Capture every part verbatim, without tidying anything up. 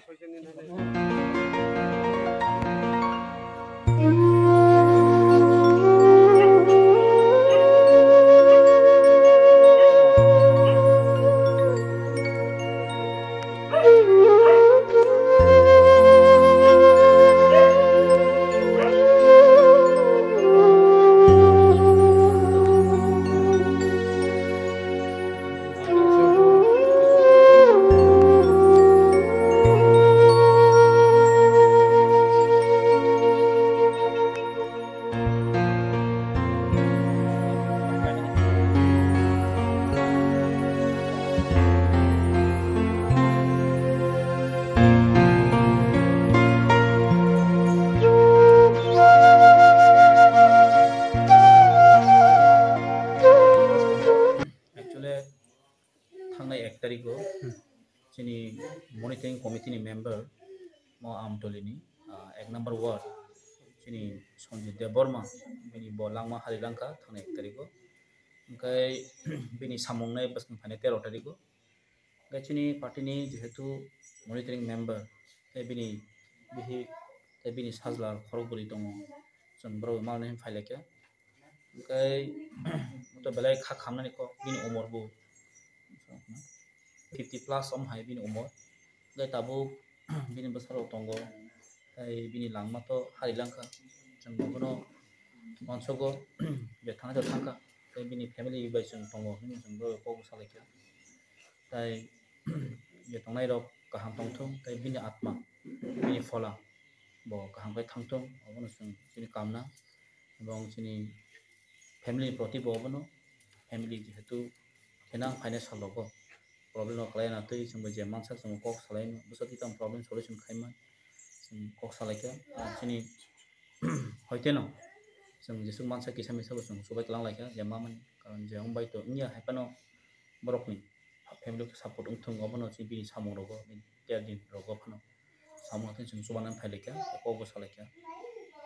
Actually, thangnai ek tarikh o chini monitoring committee ni member mo Amtoli ni, ah, ek number ward chini Sanjit Debbarma bini bo langma hari langkha thangnai ek tarikh o. Hwnkhe bini samung nai bwskang phainai tero tarikh o. Hwnkhe chini party ni jehetu monitoring member tei bini bihik tei bini sajla khorok bwrwi tongo, chwng borok manwi phailaikha. Hwnkhe to belai kha khamnani kok bini umor bo fifty plus om hai bini umor. Hwnkhe tabuk bini bwsarok tongo, tei bini langma to hari langkha. Chwng bono uansugo je thangnaito thangkha, tei bini family bai chwng tongo hwnwi chwng bono kok salaikha. Tai je tongnairok kaham tongthung, tai bini atma, bini phola bo kaham khe thangthung, abono chwng chini kamna. Ebong chini family ni proti bo abono, family jehetu kheno phainai sal rogo problem rok kwlai na twi chwngbo je mansak chwngbo kok salaino, bwsa twi tamo problem solution khaima chwng kok salaikha. Ar chini hoiteno chwng jesuk mansa kisa misa bo chwng chubai twlang laikha je mamani, karon je wngbai to wngya hai phano borokni family khe support wngthung, obono chini bini samung rogo, ter din rogo phano samung khe chwng chubanan phailaikha, kok bo salaikha.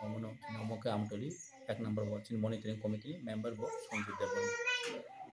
Omono omo khe Amtoli ek number bo chini monitoring committee ni member bo Sanjit Debbarma.